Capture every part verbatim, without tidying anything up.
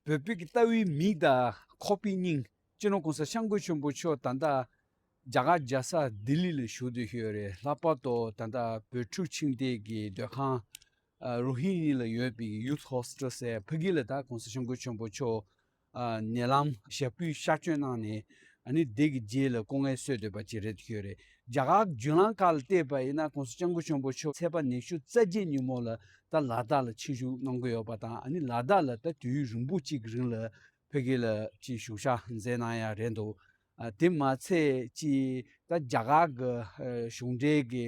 བོད་པའི་གི་ལྟ་བའི་མིག་དང་ཁོག་པའི་སྙིང་། སྤྱི་ནོར་༸གོང་ས་༸སྐྱབས་མགོན་ཆེན་པོ་མཆོག་ད་ལྟ་རྒྱ་གར་རྒྱལ་ས་ལྡི་ལི་ལ་བཞུགས་བསྡད་ཡོད་རེད། ལྷག་པར་དུ་ད་ལྟ་བོད་ཕྲུག་ཆིངས་ལྟེ་གི་སྡོད་ཁང་། ཨ། རོ་ཧི་ནི་ལ་ཡོད་པའི་ཡུ་ཐི་ཧོ་སི་ཊལ་ཟེར་ཕ་གི་ལ་ད་༸གོང་ས་༸སྐྱབས་མགོན་ཆེན་པོ་མཆོག་ཨ། ཉེ་ལམ་ཞབས་ཕུད་གཤགས་བཅོས་གནང་ནས། ཨ་ནི་དེ་གི་རྗེས་ལ་སྐུ་ངལ་གསོས་བསྡད་པ་ཅིག་རེད་ཡོད་རེད། རྒྱ་གར་བརྒྱུད་ལམ་ཁག་ལ་བལྟས་པ་ཡིན་ན་༸གོང་ས་༸སྐྱབས་མགོན་ཆེན་པོ་མཆོག་ཚེས་པ་ཉི་ཤུ་རྩ་བརྒྱད་ཉིན་མོ་ལ་ད་ལ་དྭགས་ལ་ཆིབས་བཞུགས་གནང་གི་ཡོད་པ་དང་། ཨ་ནི་ལ་དྭགས་ལ་ད་དུས་ཡུན་རིང་པོ་ཅིག་གི་རིང་ལ་ཕ་གི་ལ་ཅིག་བཞུགས་ཞག་མཛད་གནང་ཡ་རེད་འདུག་ཨ། དེ་མ་ཚད་ཅིག་ད་རྒྱ་གར་གི་ཨ། གཞུང་འབྲེལ་གྱི་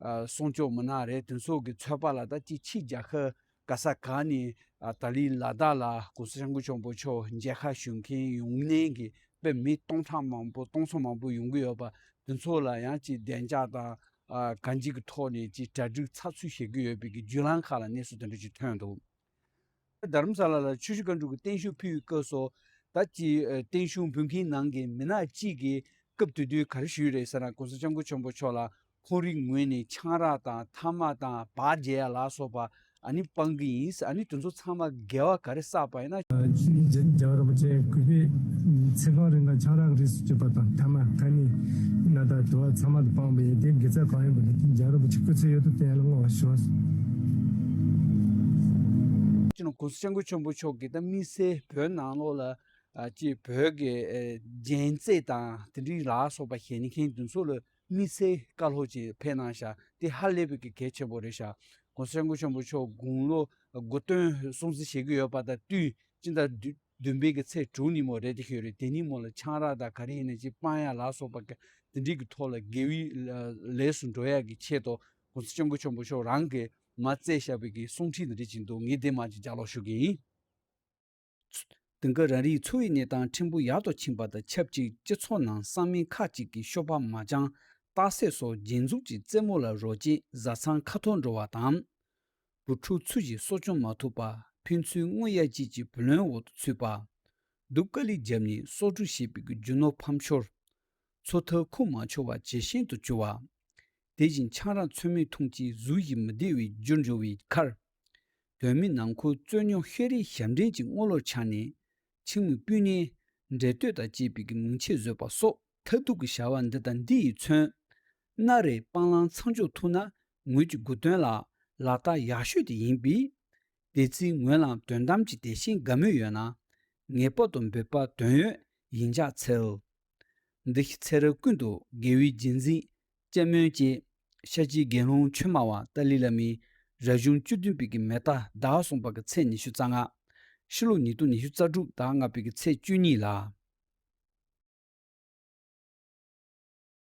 ཨ། སྲུང་སྐྱོབ་མི་སྣ་རེད། དེ་ཚོ་གི་ཚོད་དཔག་ལ་ད་ཅིག་ཕྱི་རྒྱལ་ཁབ་ག་ས་ག་ནས་ཨ། ད་ལི་ལ་དྭགས་ལ་༸གོང་ས་༸སྐྱབས་མགོན་ཆེན་པོ་མཆོག་མཇལ་ཁ་ཞུ་མཁན་ཡོང་མཁན་གྱི་དཔེ་མི་སྟོང་ཕྲག་མང་པོ་སྟོང་ཚོ་མང་པོ་ཡོང་གི་ཡོད་པ། དེ་ཚོ་ལ་ཡང་ཅིག་བདེ་འཇགས་དང་ཨ། གང་ཅིའི་ཐོག་ནས་ཅིག་གྲ་སྒྲིག་ཚགས་ཚུད་བྱེད་ཀྱི་ཡོད་པའི་གི་བརྒྱུད་ལམ་ཁག་ལ་གནས་ཚུལ་དེ་འདྲ་ཅིག་ཐོན་འདུག་རྡ་རམ་ས་ལ་ལ་ཆུ་བཞི་སྒང་དྲུག་གི་བརྟན་བཞུགས་ཕུལ་བའི་སྐབས་སུ། ད་ཅིག་ཨ། བརྟན་བཞུགས་འབུལ་མཁན་ནང་གི་མི་སྣ་གཅིག་གིས་སྐབས་དེ་དུས་ག་རེ་ཞུས་རེད་ཟེར་ན། ༸གོང་ས་༸སྐྱབས་མགོན་ཆེན་པོ་མཆོག་ལ་ཁོང་རང་ངོས་ནས་ཆང་རག་དང་ཐ་མག་དང་སྦྲ་རྒྱག་ཡ་ལ་སོགས་པ་ཨ་ནི་སྤང་གི་ཡིན་ཟེར། ཨ་ནི་དེ་ཚོ་ཚང་མ་འགལ་བ་ག་རེ་བསགས་པ་ཡིན་ན། རྒྱལ་བ་རིན་པོ་ཆེ་གུས་པས་ཚེ་གང་རིང་ལ་ཆང་རག་རིགས་སུ་གྱུར་པ་དང་ཐ་མག་ཁ་ཉིན་སྣ་དང་དུ་བ་ཚང་མ་དུ་སྤངས་པ་ཡིན། དེ་དགེ་རྩ་གང་ཡིན་པ་དེ་རྒྱལ་བ་རིན་པོ་ཆེ་སྐུ་ཚེ་ཡུན་དུ་བརྟན་ལ་བསྔོ་བ་ཞུ་བ། ཅི་ནོར་༸གོང་ས་༸སྐྱབས་མགོན་ཆེན་པོ་མཆོག་གིས་ད་དམིགས་བསལ་བོད་ནང་ལོགས་ལ་ཨ། ཅིག་བོད་ཀྱི་ཨེ། རྒྱལ་རྩེ་དང་དེ་འདྲའི་ལ་སོགས་པ་བཞེངས་མཁན་དེ་ཚོ་ལ་དམིགས་བསལ་བཀའ་སློབ་ཅིག་ཕེབས་གནང་ཤག་དེ་ཧ་ལས་པའི་གི་གལ་ཆེན་པོ་རེད་ཤག ༸གོང་ས་༸སྐྱབས་མགོན་ཆེན་པོ་མཆོག་དགུང་ལོ་དགུ་སྟོན་སྲུང་བརྩི་བྱེད་ཀྱི་ཡོད་པ་དང་བསྟུན། སྤྱི་ཟླ་བདུན་པའི་གི་ཚེས་དྲུག་ཉིན་མོ་རེད་དེ་ཤོད་རེད། དེ་ཉིན་མོ་ལ་ཆང་རག་དང་ག་རེ་ཡིན་ན་ཅིག་སྤང་ཡ་ལ་སོགས་པ་གི་དེ་འདྲའི་གི་ཐོག་ལ་དགེ་བའི་ལས་སུ་འགྲོ་ཡ་གི་ཆེད་དུ་༸གོང་ས་༸སྐྱབས་མགོན་ཆེན་པོ་མཆོག་རང་གིས་མ་བསྩལ་བཞག་པའི་གི་གསུང་འཕྲིན་དེ་འདྲ་ཅིག་འདུག་ངས་དེ་མ་ཅིག་ལྗགས་ཀློག་ཞུ་གི་ཡིན། དེང་སྐབས་རང་རེའི་འཚོ་བའི་གནས་སྟངས་ཕྲན་བུ་ཡག་ཏུ་ཕྱིན་པ་དང་ཆབས་ཅིག་སྤྱི་ཚོགས་ནང་སང་མིན་ཁག་ཅིག་གི་ཤོ་སྦག་མ་ཅང་རྟགས་གསལ་སོགས་རྒྱན་འཛུགས་ཀྱི་རྩེད་མོ་ལ་རོགས་བྱེད་བཟའ་ཚང་ཁ་འཐོར་འགྲོ་བ་དང་། བུ་ཕྲུག་ཚུ་ཞིག་གསོ་སྐྱོང་མ་ཐུབ་པ། ཕན་ཚུན་དངུལ་གཡར་བྱེད་ཀྱི་བུ་ལོན་འོག་ཏུ་ཚུད་པ། སྡུག་དཀའ་ལས་བརྒྱབ་ནས་གསོག་སྒྲུབ་བྱས་པའི་རྒྱུ་ནོར་ཕམ་ཤོར། འཚོ་ཐབས་ཁུར་མ་ཆོག་པ་ཇེ་ཞན་དུ་གྱུར་བ། དེ་བཞིན་ཆང་རག་ཚོད་མེད་འཐུང་སྟེ་གཟུགས་ཀྱི་མི་བདེ་བའི་རྒྱུར་འགྲོ་བའི་ཁར། དོན་མེད་ནང་ཁུལ་རྩོད་རྙོག་ཤོད་རེས་ཞབས་འདྲེན་གྱི་དངུལ་ལོར་ཆགས་ནས། ཁྱིམ་མི་སྤུན་ཉེ་འབྲེལ་གཏོད་དང་བཅས་པའི་མིང་ཆད་བཟོས་པ་སོགས་མཐར་ཐུག་གི་བྱ་བ་འདི་དང་འདི་ཡིས་མཚོན། སྣ་རེ་སྤང་བླང་མཚམས་འཇོག་ཐུབ་ན་ངོས་ཀྱི་དགུ་སྟོན་ལ་ལག་རྟགས་ཡག་ཤོས་དེ་ཡིན་པས། དེ་ཚེ་ངོས་ལ་དོན་དམ་གྱི་དད་ཞེན་དགའ་མོས་ཡོད་ན། ངེས་པར་དུ་འབོད་པ་དོན་ཡོད་ཡིན་ཕྱག་འཚལ། འདི་ཤི་ཚེ་རབས་ཀུན་ཏུ་དགེ་བའི་རྒྱུན་འཛིན་སྤྱན་སྨོན་བཅས་ཤཱཀྱའི་དགེ་སློང་ཆོས་སྨྲ་བ་ཏཱ་ལའི་བླ་མའི་རབ་བྱུང་བཅུ་བདུན་པའི་གི་མེ་རྟ་ཟླ་བ་གསུམ་པ་གི་ཚེས་ཉི་ཤུ་རྩ་ལྔ། ཕྱི་ལོ་ཉིས་སྟོང་ཉི་ཤུ་རྩ་དྲུག་ཟླ་ལྔ་པའི་གི་ཚེས་བཅུ་གཉིས་ལ།